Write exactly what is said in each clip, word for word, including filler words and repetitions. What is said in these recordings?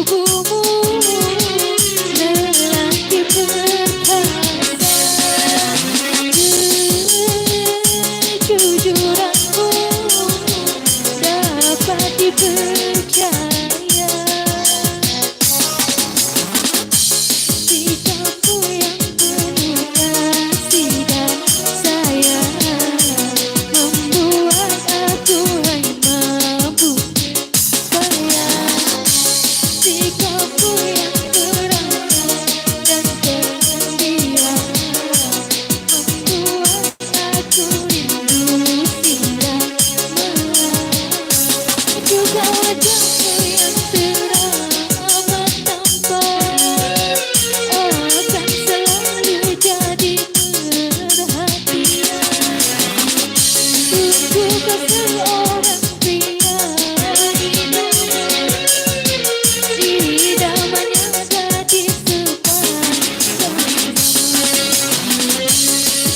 Kumu lelaki perkasa, kejujuranmu dapat dipercaya. Sikapku yang penuh kasih dan sayang membuat aku hanya mampu berpayah. Sikapku yang berani dan pendiam membuat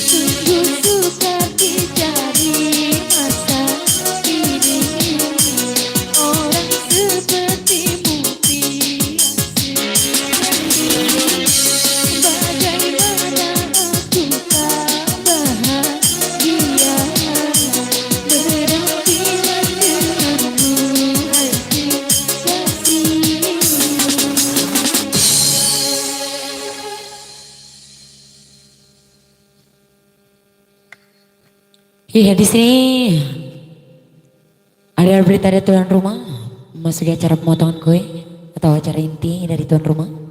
Sungguh sukar dicari masa kini, orang sepertimu tiada. Bagaimana aku tak bahagia berdampingan denganmu, hai kekasih. Iya, di sini ada berita dari tuan rumah, memasuki acara pemotongan kue atau acara inti dari tuan rumah.